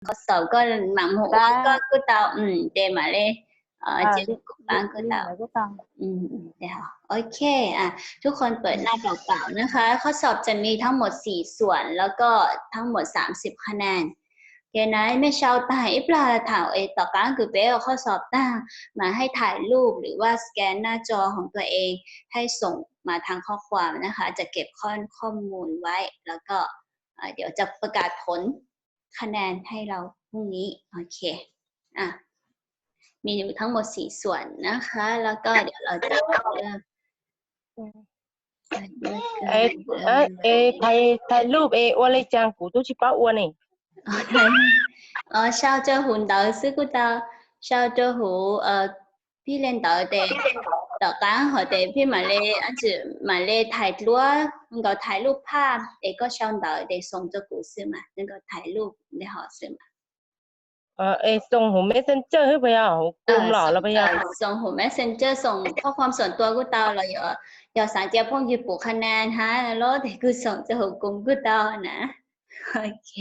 ข้อสอบก็หมั่นหัวข้อก็ ก็ tau, ces mam li, ces kuv pab ก็ tau. Ok, ทุกคนเปิดหน้าเปล่าๆ นะคะ ข้อสอบจะมีทั้งหมดสี่ส่วน แล้วก็ทั้งหมดสามสิบคะแนน. Ces nej sau tag ib plag tham es tom qab kws peb ua ข้อสอบ tag, mas haisถ่ายรูป หรือว่า scan หน้าจอของตัวเอง ให้ส่งมาทางข้อความนะคะ จะเก็บข้อ ข้อมูลไว้ แล้วก็ เดี๋ยวจะประกาศผลคะแนนให้เราพรุ่งนี้ โอเค อ่ะ มีอยู่ทั้งหมดสี่ส่วนนะคะ แล้วก็เดี๋ยวเราจะเริ่ม Es, es, thaij, thaij lub es ua li cas kuv twb tsis paub ua ne. Sau rau hauv ntawv xwb kuj tau, sau rau hauv phij li ntawd ces tom qab hov ces phij mam li, mam li thaij dluab nkaus, thaij lub phaj es koj sau ntawv ces xoos rau kuv xwb mas, nkaus thaij lub li hov xwb mas. Es xoos hauv Messenger hwb puas yog, hauv Chrome los los puas yog? Xoos hauv Messenger, xoos ข้อความส่วนตัว kuj tau los yog, yog xav cia phooj ywg pum คะแนน hab los ces kuj xoos rau hauv Chrome kuj tau na. Ok,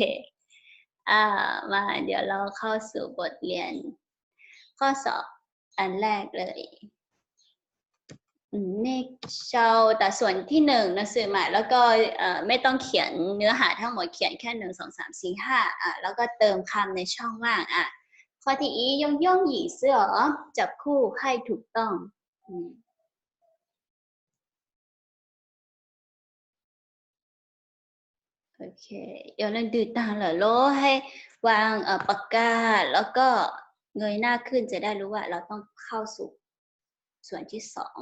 มา เดี๋ยวเราเข้าสู่บทเรียน ข้อสอบอันแรกเลย sau แต่ส่วนที่หนึ่ง หนังสือใหม่ แล้วก็ ไม่ต้องเขียนเนื้อหาทั้งหมด เขียนแค่ หนึ่ง สอง สาม สี่ ห้า แล้วก็เติมคำในช่องว่าง ข้อที่ ib, ย่องย่องหยิ่งซื่อ จับคู่ให้ถูกต้อง. Ok, yog leej twg taag lawm los hais วางปากกา แล้วก็เงยหน้าขึ้น จะได้รู้ว่าเราต้องเข้าสู่ ส่วนที่สอง.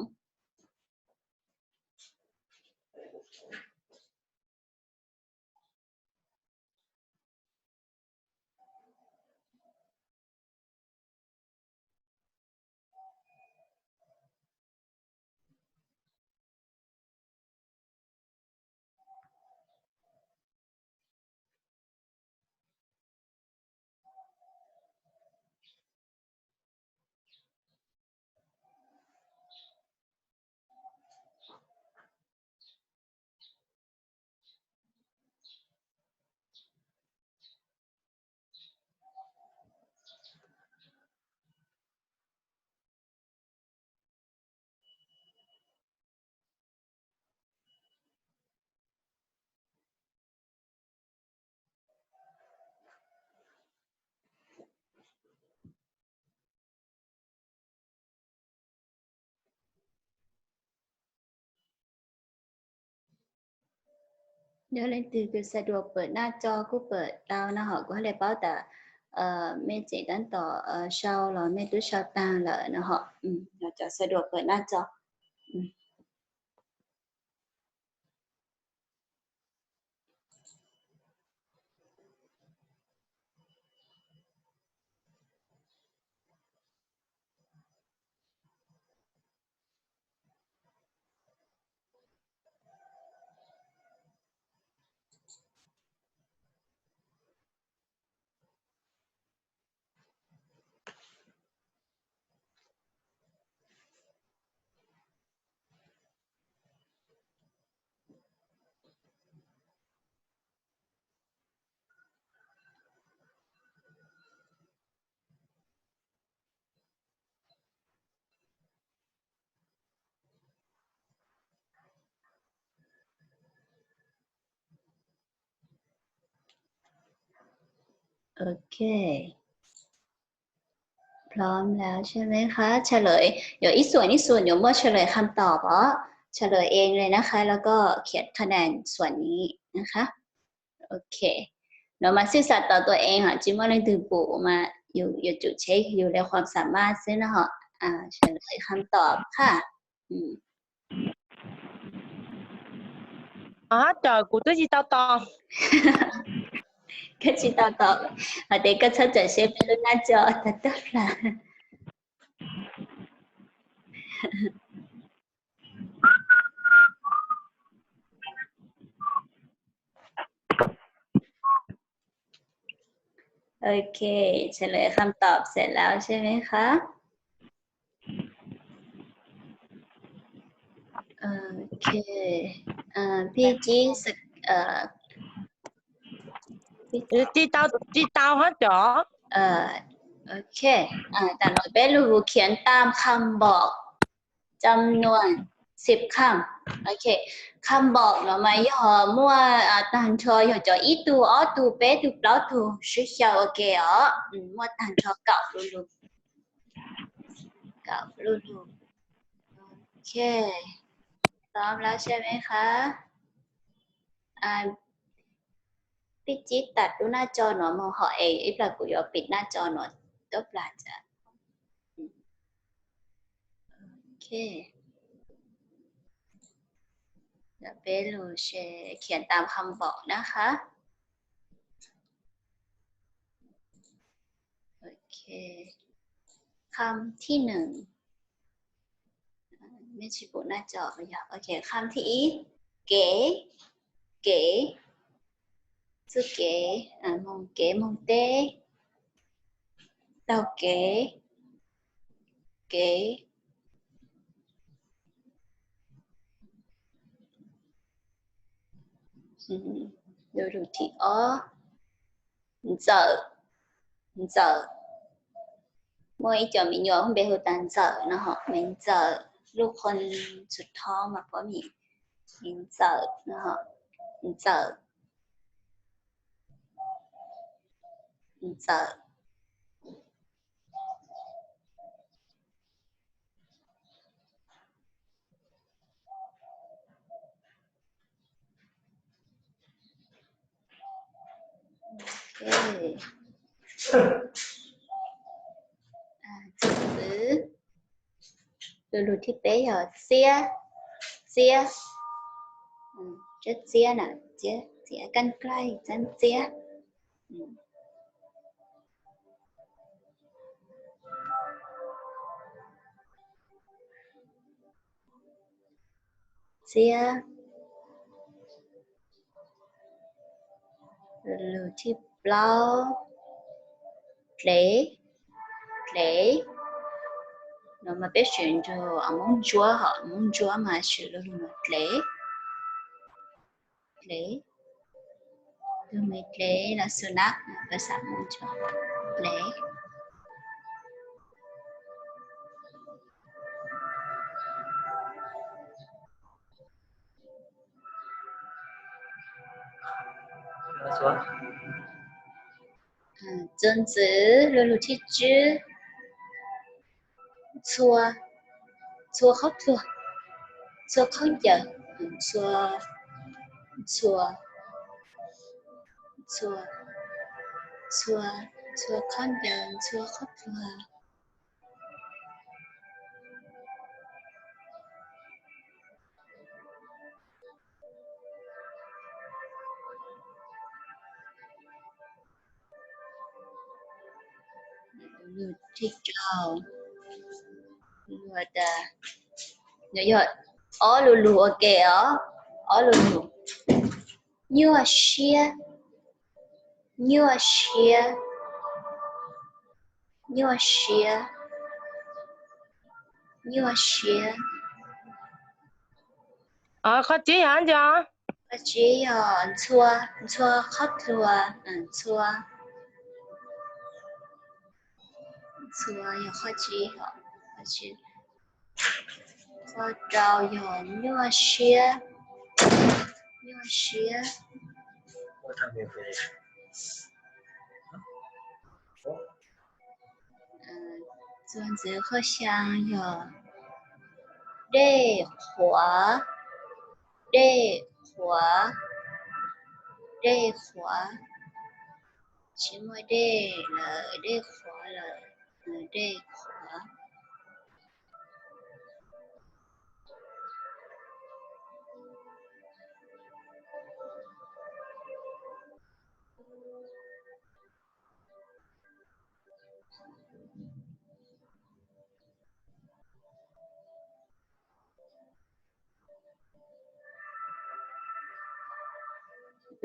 Yog leej twg สะดวก เปิดหน้าจอ kuj pawm tau no hom, kuv hab le paub tas mej tseem tab tom sau los mej twb sau taag lawm no hom. Yog cov สะดวก เปิดหน้าจอ. Ok, พร้อมแล้วใช่ไหมคะ? เฉลย เดี๋ยวอีกส่วน อีกส่วน เดี๋ยวมอบเฉลยคำตอบ เฉลยเองเลยนะคะ แล้วก็เขียนคะแนนส่วนนี้นะคะ. Ok, เรามาซื่อสัตย์ต่อตัวเอง hom, tsis muaj leej twg pum mas อยู่ อยู่จุดเช็ค อยู่ในความสามารถ xwb no hom. เฉลยคำตอบค่ะ. Hab, kuv twb tsis tau tos. Koj tsis tau tos, hais tias koj txhob txawm seb peb lub nab co tag tag plag. Ok, เฉลยคำตอบเสร็จแล้วใช่ไหมคะ? Ok, พี่จิ๊ก tsis tau, Tsis tau hov cov. Ok, tam no peb lug khiav tam kham npom, jam nuam, xib kham. Ok, kham npom no mas yog muaj tag nrho yog cov ib tug, ob tug, peb tug, plaub tug, swb xyaw ua ke os. Muaj tag nrho kaum lu lug. Kaum lu lug. Ok, tóm lawv sai me qha. Pib cib tam lub naj co no moog hom es ib plag kuv yuav pim naj co no tuab plag. Ok, peb lug khiav tam kham npom na qha. Ok, kham thib neeg, mej tsis pum naj co, ok, kham thib ib, kev, kev, txuj kev, moog kev moog teb, taug kev, kev. Lu lug thib ob, ntxawm, ntxawm. Muaj ib co me nyuam npe hu tas ntxawm no hom, me ntxawm, lub qhov txug tho mas pom me ntxawm no, ntxawm, ntxawm. Txuas ntxwv. Lu lug thib peb yog txiab, txiab, txiab, txiab na, txiab, txiab, kab nplaig, txiab, txiab. Txiab. Lug thib plaub, dlev, dlev. No mas peb swm nrug Moob Ntsuab hom, Moob Ntsuab mas swm lug lug dlev, dlev. Tug me dlev los xu nab, peb xav Moob Ntsuab, dlev. Txuas ntxwv, lu lug thib tswb, ntxhua, ntxhua qhov tluag, ntxhua khaub ncaws, ntxhua, ntxhua, ntxhua, ntxhua, ntxhua khaub ncaws, ntxhua qhov tluag. Lug thib rau, lug tas, yog ob lu lug ua ke os, ob lu lug. Nyuaj siab, nyuaj siab, nyuaj siab, nyuaj siab. Qhov tsib yog ntawd, qhov tsib yog ntxhua, ntxhua qhov tluag, ntxhua, ntxhua yog qhov tsib, qhov tsib. Qhov rau yog nyuaj siab, nyuaj siab. Txuas ntxwv qhov xyaa yog dej qhuav, dej qhuav, dej qhuav. Tsis muaj dej lawm, dej qhuav lawm, dej qhuav.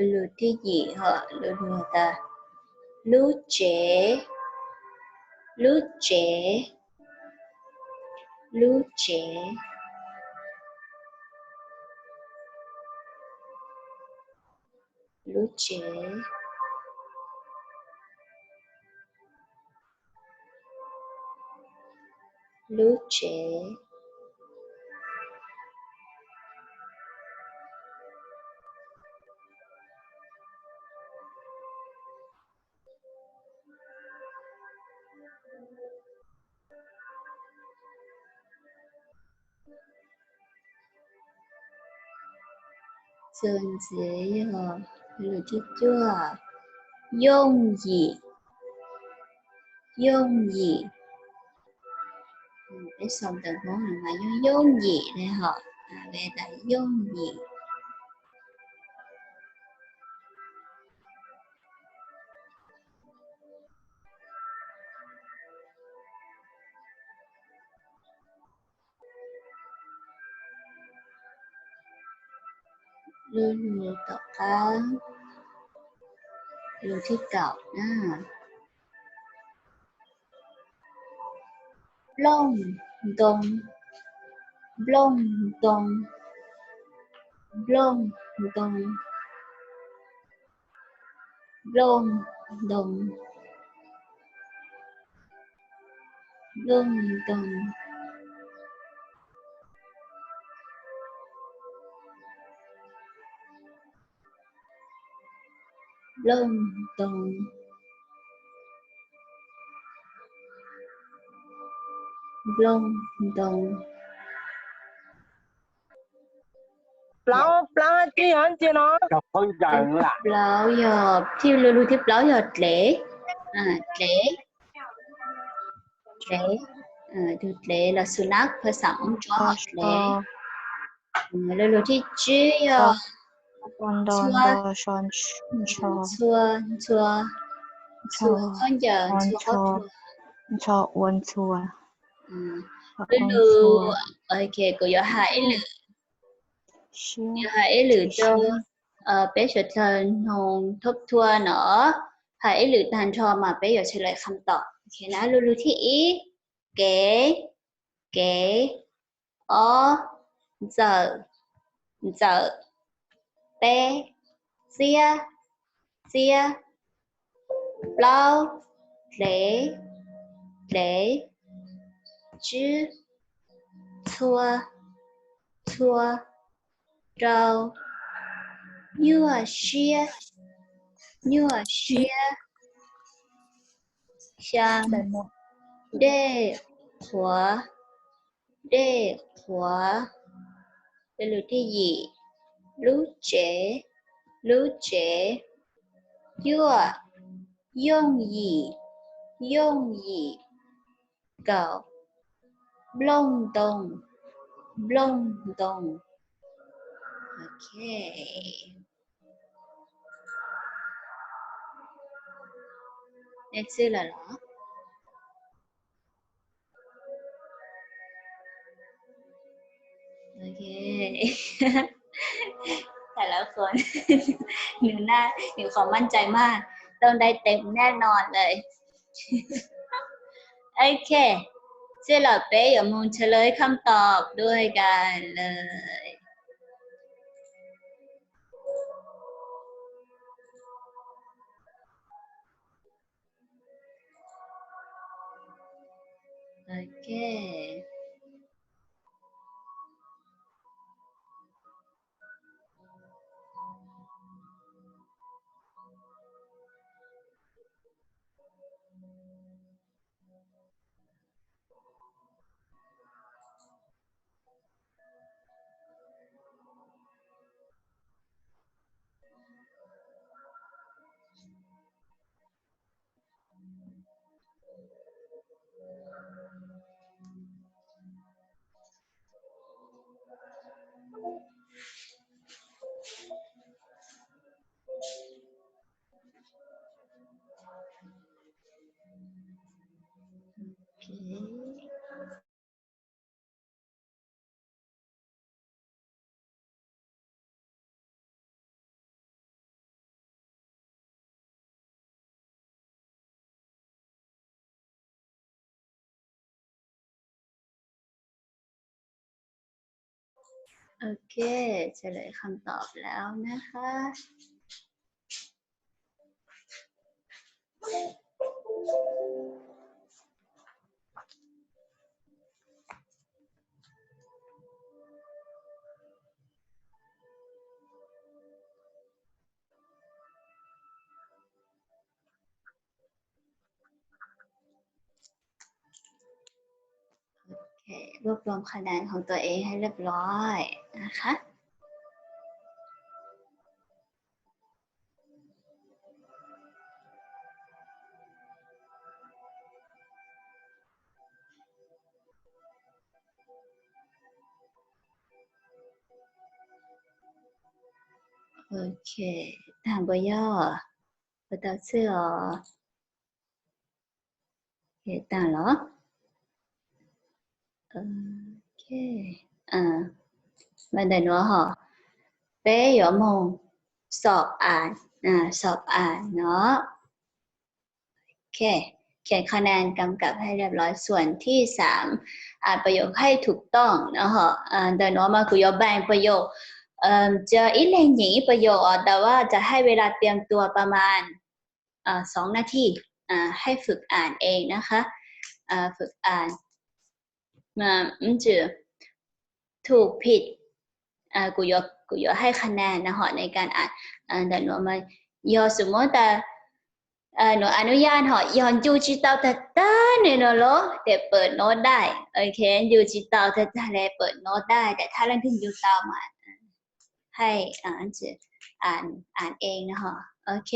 Lug thib yim hom, lug tas lub tsev, lub tsev, lub tsev, lub tsev. Lub tsev. Txuas ntxiv yog lus thib cuaj, yooj yim, yooj yim. Peb sau ntawv Hmoob no mas yooj, yooj yim li hos, ve tas yooj yim. Lub lus tom qab, lus thib kaum na. Nplooj ntoo, nplooj ntoo, nplooj ntoo, nplooj ntoo, nplooj ntoo. Nplooj ntoo, nplooj ntoo. Plaub, plaub tib yog ntsia no. Plaub yog, thib lus, lus thib plaub yog dlev, dlev, dlev, tus dlev los sunak phaj xaj Hmoob tso dlev. Lub lus thib tsib yog ntxhua, ntxhua, ntxhua khaub ncaws, ntxhua khaub thuas. Lub lus, ok, kuv yuav hais ib lwm, yuav hais ib lwm rau peb sawv daws mloog thoob thua no, hais ib lwm tag nrho mas peb yuav sawv daws qha tawm. Ok na, lub lus thib ib, kev, kev. Ob, ntxawm, ntxawm. Peb, txiab, txiab. Plaub, dlev, dlev. Tsib, txhua, txhua. Rau, nyuaj siab, nyuaj siab. Xya, dej qhuav, dej qhuav. Lub lus thib yim, lub tsev, lub tsev. Cuaj, yooj yim, yooj yim. Kaum, nplooj ntoo, nplooj ntoo. Ok. Nej xwb lawm los? Ok. Thầy giáo Khôn, nws na, nws qhov maj cai maj, tau đai tes nab no lawm. Ok, xwb los peb yuav mus เฉลยคำตอบด้วยกันเลย. Ok. Ok, เฉลยคำตอบแล้วนะคะ. รวบรวมคะแนนของตัวเองให้เรียบร้อยนะคะ Ok, tag npaum yog, puas tau xwb os? Ok, tag los? Ok, ntawm nuav hos, peb yuav moog sawv as, sawv as no. Ok, เขียนคะแนนกำกับให้เรียบร้อย ส่วนที่สาม อ่านประโยคให้ถูกต้องนะฮะ เอ่อ เดี๋ยวหนูมา คุย อยู่ แบ่งประโยค เอ่อ จะ ít lên những ประโยค แต่ว่าจะให้เวลาเตรียมตัวประมาณ เอ่อ สองนาที อ่า ให้ฝึกอ่านเองนะคะ อ่า ฝึกอ่าน อ่า มันจะถูกผิด อ่า คุย อยู่ คุย อยู่ ให้คะแนนนะฮะ ในการอ่าน อ่า เดี๋ยวหนูมา ยอสมมติแต่ เอ่อ หนูอนุญาตเหรอ ยอม ယူ tsis tau tag tag li no los แต่ เปิดโน้ตได้ โอเค ယူ tsis tau tag tag li เปิดโน้ตได้ แต่ถ้าเรื่องที่ ယူ tau มา ให้ อ่าน อ่านเองนะฮะ โอเค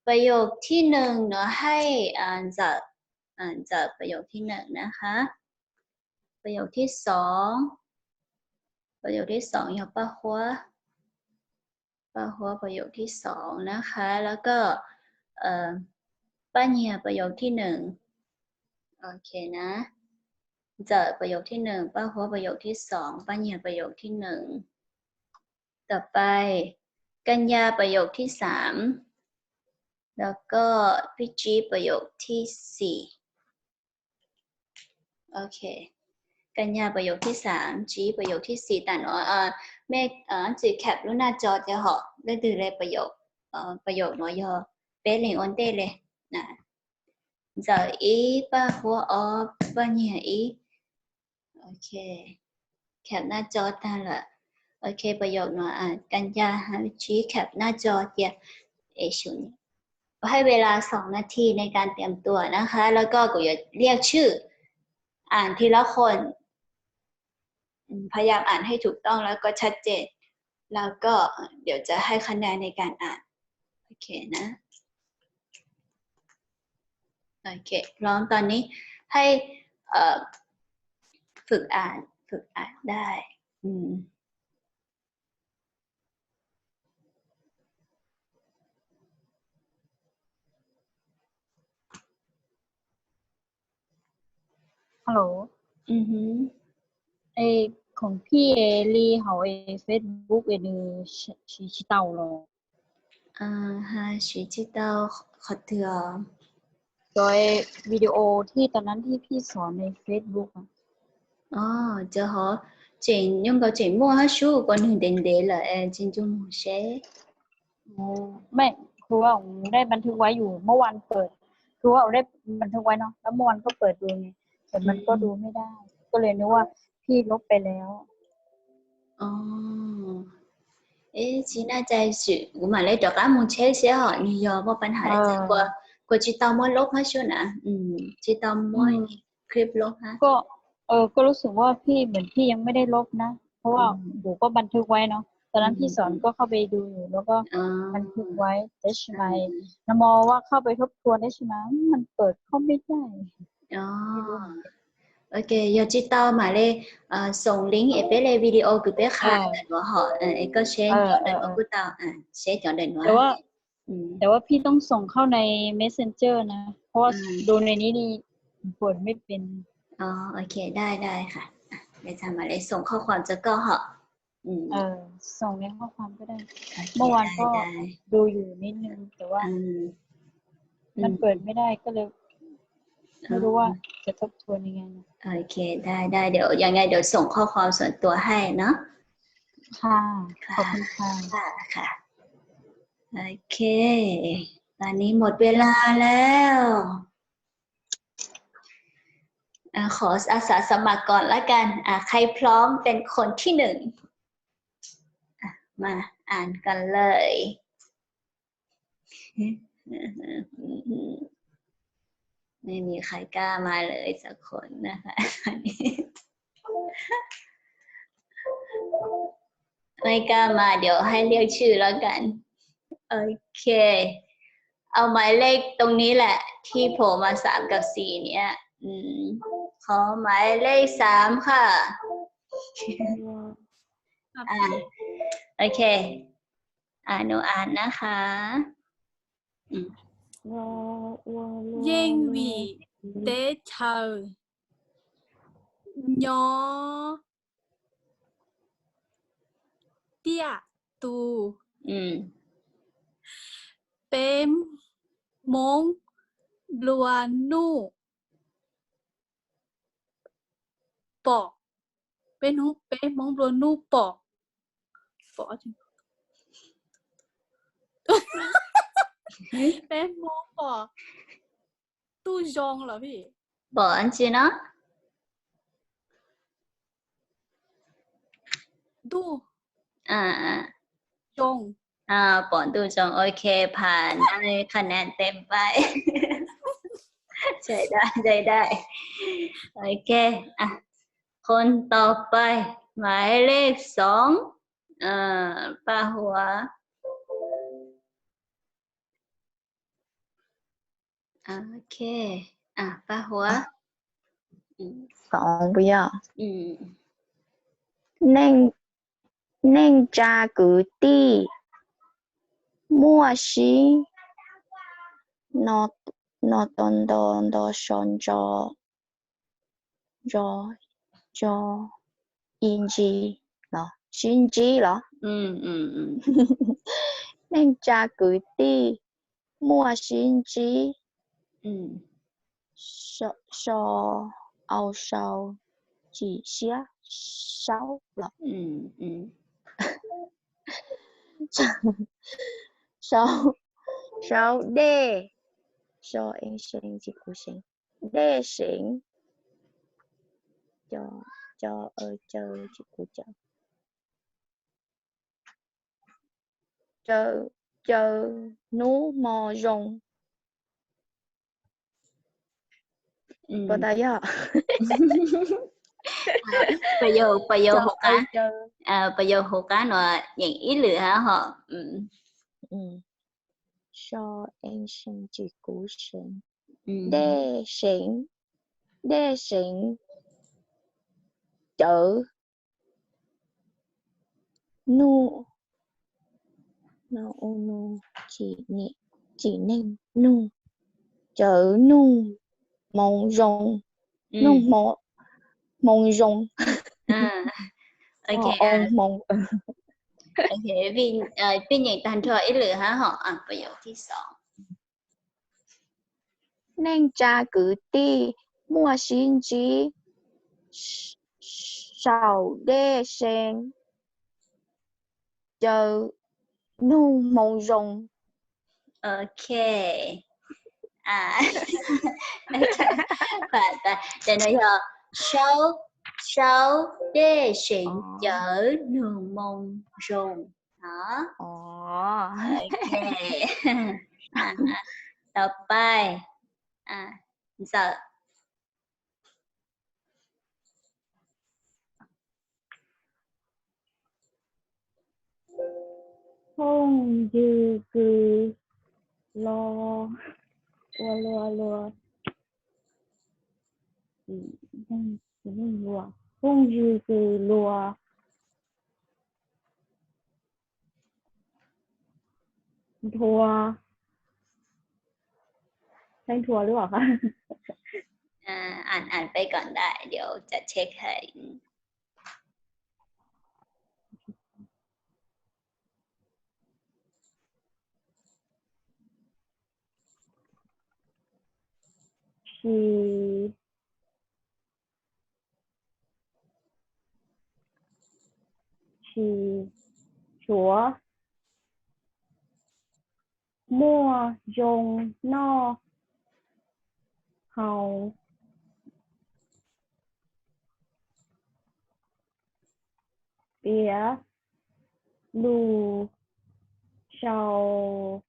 ประโยคที่หนึ่งเนาะ ให้ อ่านจาก อ่านจากประโยคที่หนึ่งนะคะ ประโยคที่สอง ประโยคที่สอง ยอ ป้าฮัว ป้าฮัว ประโยคที่สองนะคะ แล้วก็ เอ่อ ป้าเนีย ประโยคที่หนึ่ง โอเคนะ เจอ ประโยคที่หนึ่ง ป้าฮัว ประโยคที่สอง ป้าเนีย ประโยคที่หนึ่ง ต่อไป กัญญา ประโยคที่สาม แล้วก็ พี่จี๊ด ประโยคที่สี่ โอเค กัญญา ประโยคที่สาม จี๊ด ประโยคที่สี่ tam no, mej tsis kham lub naj tso ces hom leej twg le ประโยค ประโยค no yog peb leeg ua ntej le. เจอ ib, ป้าฮัว ob, ป้าเนีย ib. Ok, kham naj tso tag lawm. Ok, ประโยค no, Kanya hab Vijit kham naj tso cia. ให้เวลาสองนาทีในการเตรียมตัวนะคะ แล้วก็ kuv yuav liaj tshwj อ่านทีละคน พยายามอ่านให้ถูกต้องแล้วก็ชัดเจน แล้วก็ เดี๋ยวจะให้คะแนนในการอ่าน โอเคนะ โอเค พร้อม ตอนนี้ให้ เอ่อ ฝึกอ่าน ฝึกอ่านได้ อืม ฮัลโหล เอ ของพี่เอรีเขาเอเฟซบุ๊กเอเนอร์ชีวิตเตาหรอ อ่าฮะ ชีวิตเตา ขอเตือน โดยวิดีโอที่ตอนนั้นที่พี่สอนในเฟซบุ๊กอะ อ๋อ เจอหอ เจ๋ง ยังก็เจ๋งมั่วฮะชู ก็หนึ่งเด่นเด่นเลย เออ จริงจุงเช ไม่ คือว่าผมได้บันทึกไว้อยู่ เมื่อวานเปิด คือว่าผมได้บันทึกไว้เนาะ แล้วเมื่อวานก็เปิดดูไง แต่มันก็ดูไม่ได้ ก็เลยนึกว่าพี่ลบไปแล้ว อ๋อ เอ๊ะ tsis naj cai tswm, kuv mam li rov qab mus check seb hom nws yog muaj paj ham li cas, kuv tsis tau muab lub hab sub na, tsis tau muab clip lub hab. ก็ เออ ก็รู้สึกว่าพี่เหมือนพี่ยังไม่ได้ลบนะ เพราะว่าผมก็บันทึกไว้เนาะ ตอนนั้นพี่สอนก็เข้าไปดูอยู่ แล้วก็บันทึกไว้ ได้ใช่ไหม นะ มองว่าเข้าไปทบทวนได้ใช่ไหม มันเปิดเข้าไม่ได้ อ๋อ โอเค yog tsis tau mam li ส่งลิงก์ es peb le video kws peb qha ntawm nuav hom, es koj seb cov ntawm nuav kuj tau, seb cov ntawm nuav. แต่ว่า แต่ว่าพี่ต้องส่งเข้าใน Messenger นะ เพราะว่าดูในนี้นี่เปิดไม่เป็น อ๋อ โอเค ได้ ได้ค่ะ เดี๋ยวจะมาเลยส่งข้อความจากก็เหาะ เออ ส่งในข้อความก็ได้ เมื่อวานก็ดูอยู่นิดนึง แต่ว่า มันเปิดไม่ได้ ก็เลยไม่รู้ว่าจะทบทวนยังไง โอเค ได้ ได้ เดี๋ยวยังไงเดี๋ยวส่งข้อความส่วนตัวให้เนาะ ค่ะ ขอบคุณค่ะ ค่ะ ค่ะ โอเค ตอนนี้หมดเวลาแล้ว อ่ะ ขออาสาสมัครก่อนละกัน อ่ะ ใครพร้อมเป็นคนที่หนึ่ง อ่ะ มาอ่านกันเลย ไม่มีใครกล้ามาเลยสักคนนะคะ ตอนนี้ ไม่กล้ามา เดี๋ยวให้เรียกชื่อแล้วกัน OK. เอาหมายเลขตรงนี้แหละ ที่โผล่มาสามกับสี่เนี้ย อืม ขอหมายเลขสามค่ะ อ่า โอเค อ่า หนูอ่านนะคะ อืม Yeej vim teb chaws nyob tiaj tus, peb Hmoob nplua nuj pom, peb, peb Hmoob nplua nuj pom, pom, peb Hmoob pom ntuj zoo lawm vim, pom ntsis no, ntuj zoo, pom ntuj zoo. OK, ผ่าน ได้คะแนนเต็มไป ใช้ได้ ใช้ได้ OK, อ่ะ คนต่อไป หมายเลขสอง อ่า ป้าหัว OK, ป้าหัว อืม สอง puas yog? อืม Nej, neej tsa kwv tij muaj sib no, no to nto nto so ntso, ntso, ntso, i ntsis los sib ntsib los? Neej tsa kwv tij muaj sib ntsib so, au sau, tsim siab saub los? Saub, saub dej, so e see tsis kuv seev, dej seev, co, caw tsis kuv caw, caw hnub hmo zoo. Puas tau yog? Pas yau, pas yau hauv qab, pas yau hauv qab no nyeem ib lwm hab hos. So e see tsis kuv seev, dej seev, dej seev, cawv nuj, tsim neej nuj, cawv nuj hmoo zoo, nuj hmoo zoo. Peb nyeem tag nrho ib lwm hab hos, pas yau thib xoom. Neej tsa kwv tij muaj sib ntsib saum dej seev, cawv nuj hmoo zoo. Ok. Ces no yog saub, saub dej seev cawv nug moo zoo no. Tau pais, Ntxawm. Phooj ywg kws lo, ua luag, luag, phooj ywg kws luag nthua, nthua lub, อ่าน อ่านไปก่อนได้ เดี๋ยวจะเช็คให้ Tsis, tsis tshua muaj zoo noj haus, piav lus sau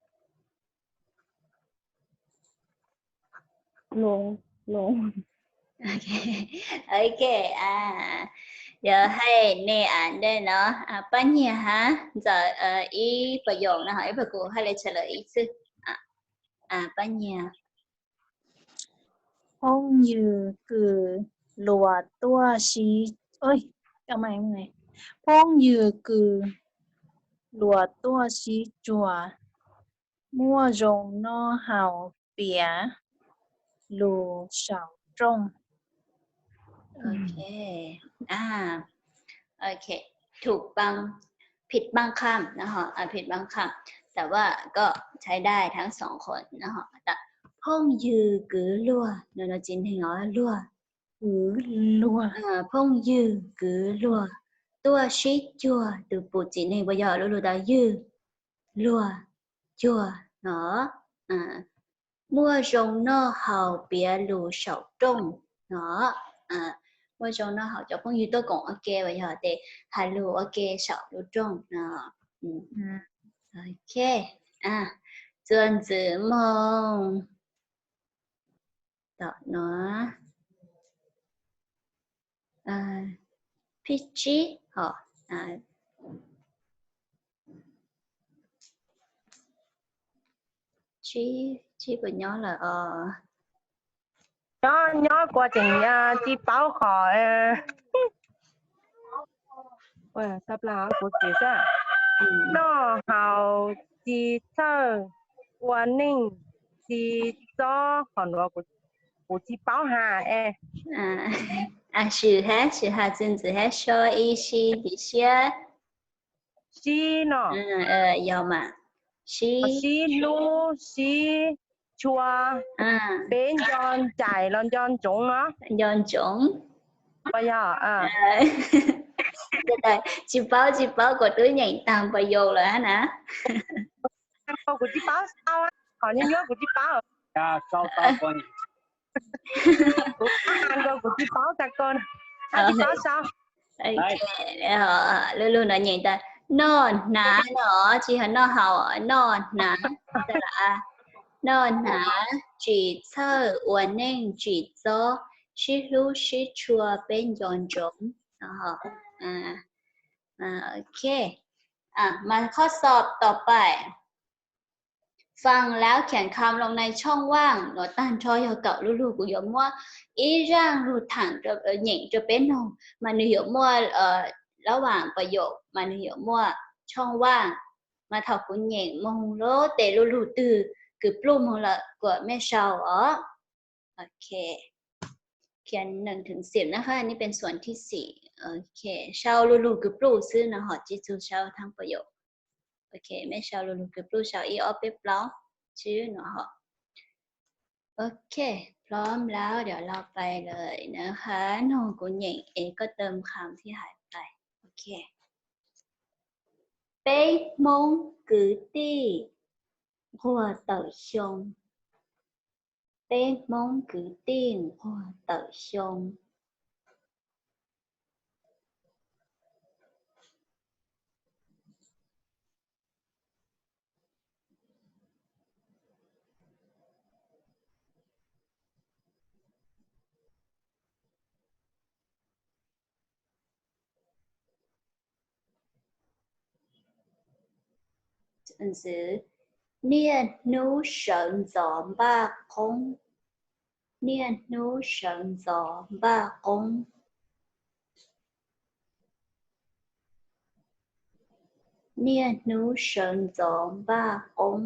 loo, loo. Ok, ok, a, Yog hais nej a, dej no, pab nyiag hab ntxawm ib pab yoos no ho ib pab kuv hais li tshaj lawm ib xwb. Pab nyiag. Phooj ywg kws luas tuaj sib, phooj ywg kws luas tuaj sib tsuag, muaj zoo noj haus piav lus saum rooj. Thum pab, phim pab kham, phim pab kham, ta vas koj tshais dai thab xoom qhov no ho ta, phooj ywg kwv luag no, txiv neeg os, luag, kwv luag, phooj ywg kwv luag, tuaj sib cuag, tus pum txiv neeg puas yog, lub lug tau ywg, luag, cuag no. Muaj zoo noj haus piav lus saum rooj no. Muaj zoo noj haus, cov phooj ywg tuaj koom ua ke, puas yog, tes has lus ua ke saum lub rooj no. Ok, txuas ntxiv moog tom no, phib tsib ho, tsib, tsib puas nyob lawm os? Nyob, nyob, kuv tseem tsis paub qhov noj haus tsis txhawj, ua neej tsis txob, qhov nuav kuv tsis paub has es. Swm hab, swm has txwv ntxiv hab so ib sib tiv siab. Sib no, yog mas, sib, sib hlub sib tshua, peb nco ncaim los nco ntsoov no. Nco ntsoov. Puas yog? Tsis paub, tsis paub, kuv twb nyeem taag pas yaus lawm hab na. Kuv tsis paub sau, qhov nyuaj nyuaj kuv tsis paub. Kuv, kuv tsis paub tag ko, tsis paub sau. Lub lug no nyeem tas noj hnav no, tsis yog noj haus, noj hnav. Noj hnav, tsis txhawj, ua neej tsis txob, sib hlub sib tshua, peb nco ntsoov. Ok, mas qhov xov tom pais,ฟังแล้วเขียนคำลงในช่องว่าง no tag nrho yog kaum lub lug, kuv yuav muab ib zaaj lug thaam nyeem rau peb noog, mas nwg yuav muaj lab vaam pas yaum, mas nwg yuav muaj tshooj vaaj, mas thaum kuv nyeem moog lub tes lub lug twg kws pluj moog lawm kuas mej sau os. Ok, khiav nees thwm xim na, ni pes xuam thib xim. Ok, sau lub lug kws pluj xwb no ho tsis txug sau thaab pas yaum. Ok, mej sau lub lug kws pluj, sau ib ob peb plaub xwb no ho. Ok, พร้อมแล้ว เดี๋ยวเราไปเลยนะคะ noog kuv nyeem es koj tawm qhov thiab hais pais. Ok, peb Hmoob kwv tij nquag tawm xyoo. Peb Hmoob kwv tij nquag tawm xyoo. Niaj hnub sawv ntxov npaj qoob. Niaj hnub sawv ntxov npaj qoob. Niaj hnub sawv ntxov npaj qoob.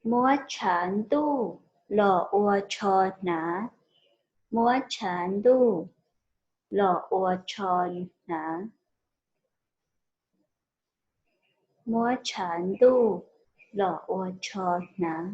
Muab tshav ntuj los ua tsho hnav. Muab tshav ntuj los ua tsho hnav. Muab tshav ntuj los ua tsho hnav.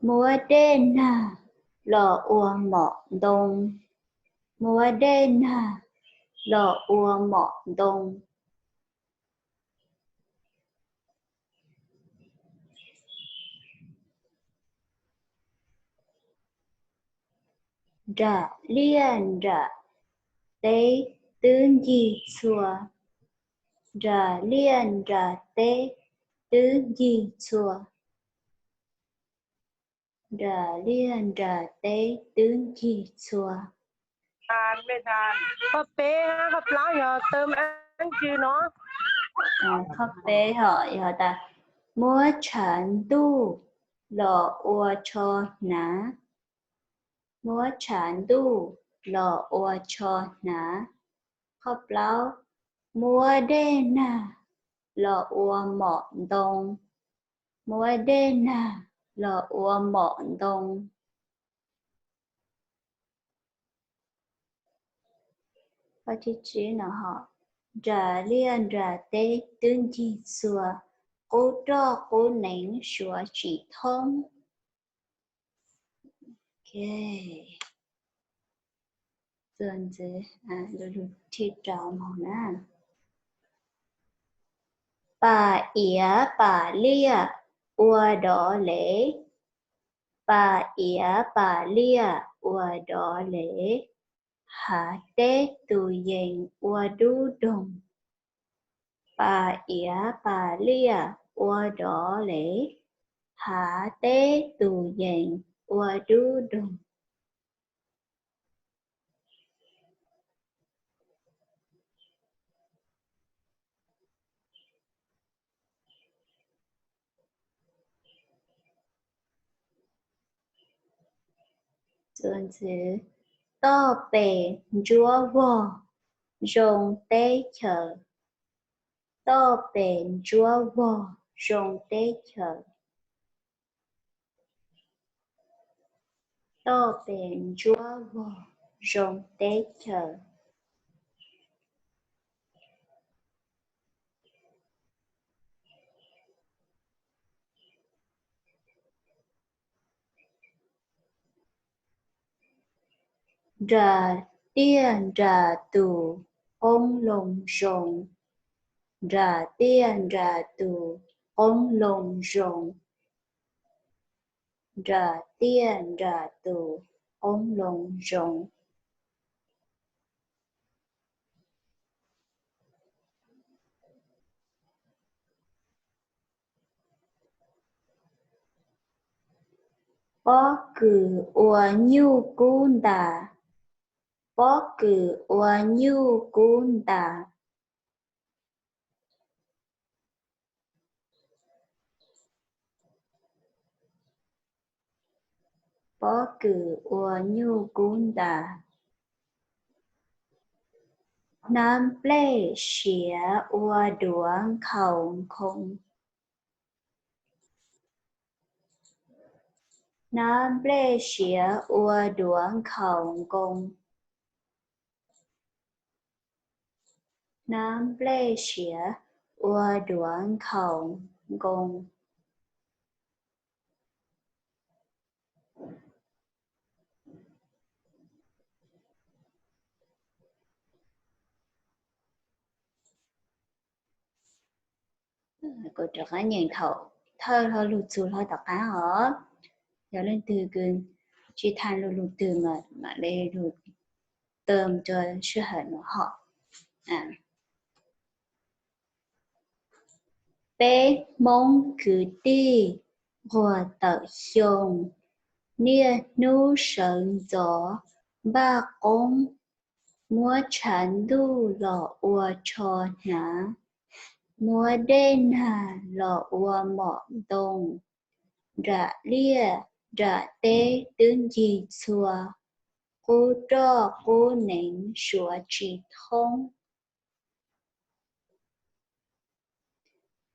Muab dej nag los ua mom ntoo. Muab dej nag los ua mom ntoo. Nram liaj nram teb twb ncig txhua. Nram liaj nram teb twb ncig txhua. Nram liaj nram teb twb ncig txhua. Qhov peb, qhov plaub yog tawm ntsis no. Qhov peb ho yog tas, muab tshav ntuj los ua tsho hnav. Muab tshav ntuj los ua tsho hnav. Qhov plaub, muab dej nag los ua mom ntoo. Muab dej nag los ua mom ntoo. Qhov tsib no ho, nram liaj nram teb twb ncig txhua, qub roj qub neev suav tsis thoob. Txuas ntxiv, lus thib rau no na. Pam iav pam liaj ua dov lev. Pam iav pam liaj ua dov lev, hav teb tus yees ua dub doog. Pam iav pam liaj ua dov lev, hav teb tus yees ua dub doog. Txuas ntxiv, toj pem ntsuab vog zoo teb chaws. Toj pem ntsuab vog zoo teb chaws. Toj pem ntsuab vog zoo teb chaws. Nram tiaj nram tus qoob loo zoo. Nram tiaj nram tus qoob loo zoo. Nram tiaj nram tus qoob loo zoo. Pob kws ua nyuj kub ntas. Pob kws ua nyuj kub ntas. Pob kws ua nyuj kub ntas. Hnab nplej siav ua duav nkhaus nkoo. Hnab nplej siav ua duav nkhaus nkoo. Hnab nplej siav ua duav nkhaus nkoo. Kuv rov qab nyeem thaum thawj hlo lug txug hlo tom qab os. Yog leej twg kws tsis thaam lug lug twg mas mam le lug tawm rua sij hawm nuav hom. Peb Hmoob kwv tij nquag tawm xyoo, niaj hnub sawv ntxov npaj qoob, muab tshav ntuj los ua tsho hnav, muab dej nag los ua mom ntoo, nram liaj nram teb twb ncig txhua, qub roj qub neev suav tsis thoob.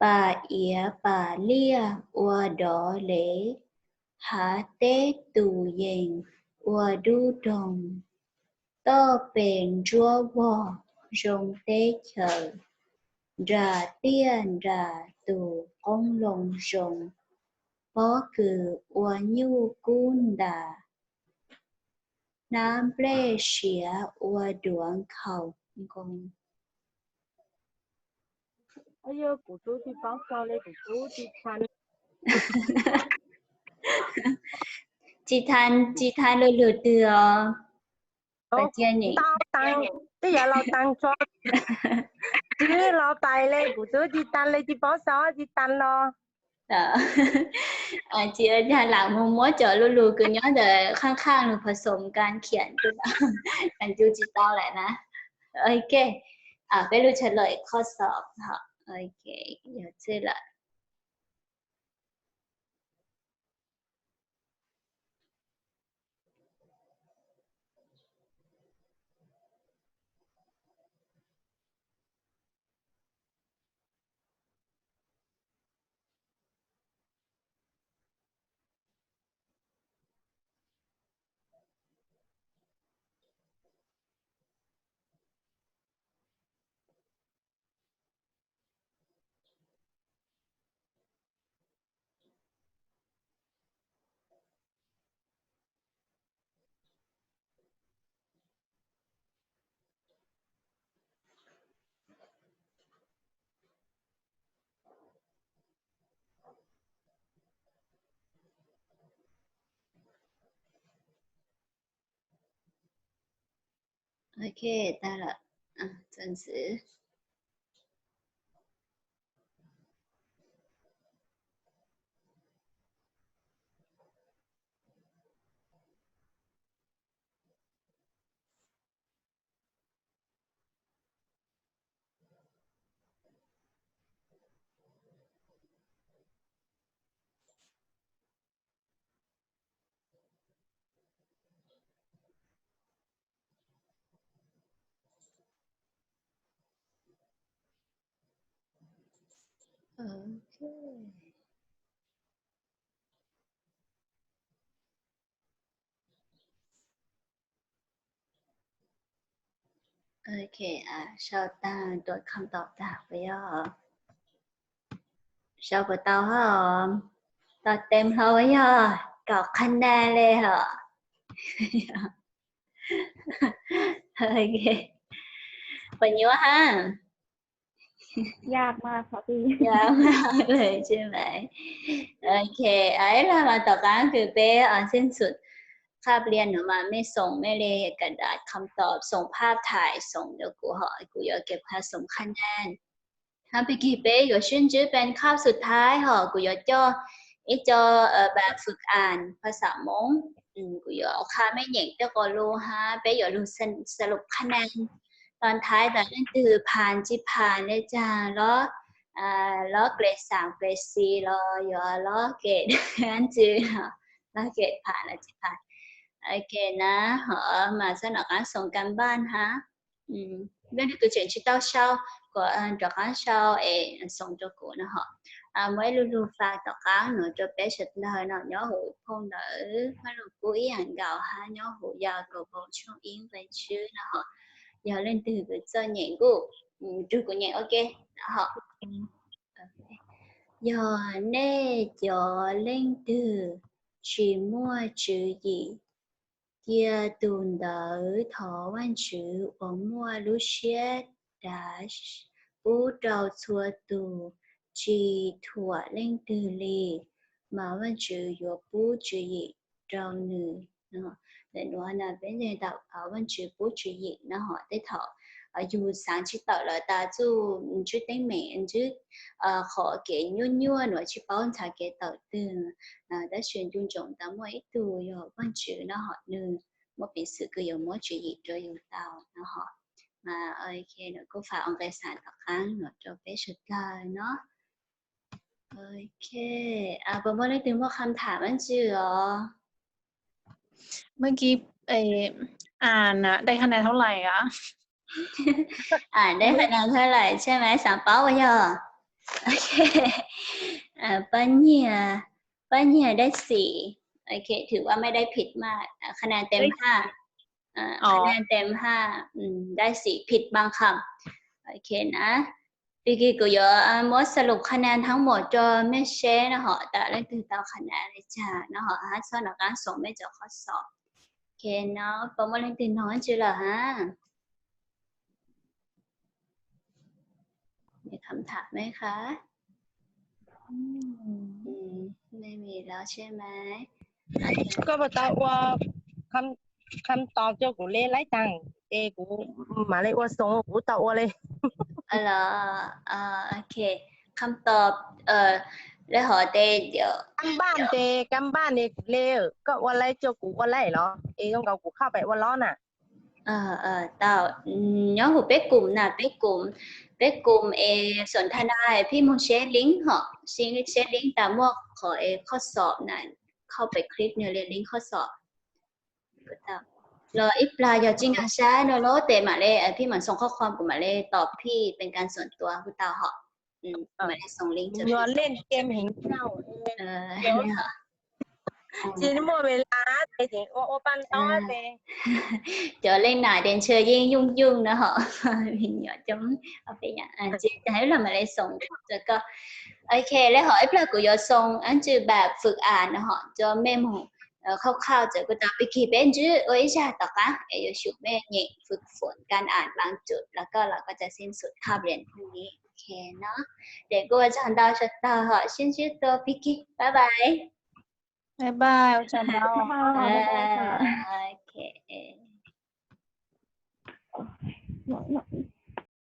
Pam iav pam liaj ua dov lev, hav teb tus yees ua dub doog. Toj pem ntsuab vog zoo teb chaws, nram tiaj nram tus qoob loo zoo. pob kws ua nyuj kub ntas, hnab nplej siav ua duav nkhaus nkoos. Tsis tha, tsis tha lug lug twg os. Twb yog laus taag tso, twb laus tais le kuv twb tsis tag le tsis paub xav tsis tag los. Tsis, lam mus muab cov lug lug kws nyob ntawm khaaj khaaj lug phov xoom kas khiam, kas ncu tsis tau lawm na. Ok, peb lug tsha lawm qhov xov. Ok, yog txij lawm. Ok, tag lawm. Txuas ntxiv. Ok. Ok, sau tag, tuav kham tau tag puas yog? Sau puas tau hab? Tau tem hlo puas yog? Kaum qhab naj le hos. Puas nyuaj hab? Ok, ib los mas tom qaab kws peb xeeb xum qhaj pliag no mas mej xoom mej le ka dam kham tom, xoom phaj thais xoom rua kuv hos kuv yuav kevkha xoom qhab naj. Hab pig kig peb yuav sib ntsib pes khaj xub thaib hos kuv yuav coj ib co bàiฝึk ản phas xas Moob, kuv yuav qha mej nyeem tej qhov lug hab peb yuav lug xas lub qhab naj. Tau thaib tas leej twg phas tsis phas le caag, lob, lob kles xaam kles xis los yuav lob kem dab tsi, lob kem phas los tsis phas. Ok na, hos mas txhob nov qaab xoom kas npaj hab. Leej twg kws tseem tsis tau sau, kuv rov qaab sau es xoom rua kuv no hos. Muaj ib lub lug fas tom qaab nuav rua peb sawv dlawg no nyob huv phone ntawd, phaj lug kub ib yaam nkaus hab nyob huv yas kaum voos tshooj ib nqe tswb no hos. Yog leej twg kws txawj nyeem kuj rug kuv nyeem ua ke hos. Yog nej cov leej twg tsis muaj tswv yim, cia tus ntawd thov Vaajtswv uas muaj lub siab dav pub rau txhua tus, tsis thuam leej twg li, mas Vaajtswv yuav pub tswv yim rau nws. Ntawm nuav na peb ntseeg tau Vaajtswv pub tswv yim no hos tej thaum yug xaav tsis tawm lawm tas txuj ntsib teeb meem, ntsib qhov kev nyuaj nyuaj nuav tsis paub ntxhais kev tawm twg, tab sis ncu ntsoom tas muaj ib tug yog Vaajtswv no hos nws muaj peev xwm kws yuav muab tswv yim rau yug tau no hos. Mas ok, nws kuj faj ua nqe xaav tom qaab nuav rua peb sawv dlawg no. Ok, puas muaj leej twg muaj kham tham dlaab tsi os? มื่อกี้ อ่านอะ ได้คะแนนเท่าไหร่อะ อ่านได้คะแนนเท่าไหร่ใช่ไหม สามเป้า yog? Ok, ป้าเนีย ป้าเนียได้สี่ โอเค ถือว่าไม่ได้ผิดมาก คะแนนเต็มห้า คะแนนเต็มห้า ได้สี่ ผิดบางคำ โอเคนะ Pig kis kuv yuav muab xas lus qhab nas thab mus rau mej seb no hom tas leej twg tau qhab nas li cas no hom hab txhob nov qaab xoom mej cov qhob xom. Ok no, puas muaj leej twg noog dlaab tsi lawm hab? คำถามไหมคะ ไม่มีแล้วใช่ไหม Koj puas tau ua คำตอบ rua kuv le laib taag es kuv mam le ua xoom, kuv tau ua le. Ok, คำตอบ le hov tes กำบ้าน tes กำบ้าน es kuv le, koj ua laib rua kuv ua laib los es zoo nkaus kuv เข้าไป ua los na. Tau, nyob huv peb kum na, peb kum, peb kum es xoom tha na, phij moog seb link hom, seb link tas muaj qhov es qhob xom na, เข้าไป click nwg le link qhob xom. Los ib plag yog tsi nkaag sab no los tes mam le, phij mam xoom qhob qhuam kuv mam le tod phij เป็นการส่วนตัว kuj tau hom. Mam le xoom link. Tsis muaj ves las tes ua ua paj ntaub tes. Cov leej nam tes ntshe yeej yooj yooj no hom, me nyuam coob. Tsis tas ib plag mam le xoom rua koj. Ok, le hov ib plag kuv yuav xoom dlaab tsi แบบ ฝึกอ่าน no hom rua mej moog คร่าวๆ txawm kuj tau. Pig kis peb ntsib ua ib zag tom qaab es yuav tsum mej nyeem ฝึกฝนการอ่านบางจุด แล้วก็เราก็จะสิ้นสุดคาบเรียนพรุ่งนี้ no. Tes kuj ua tsaug ntau sawv daws hom, sib ntsib dlua pig kis, bye bye. Bye bye, ua tsaug ntau.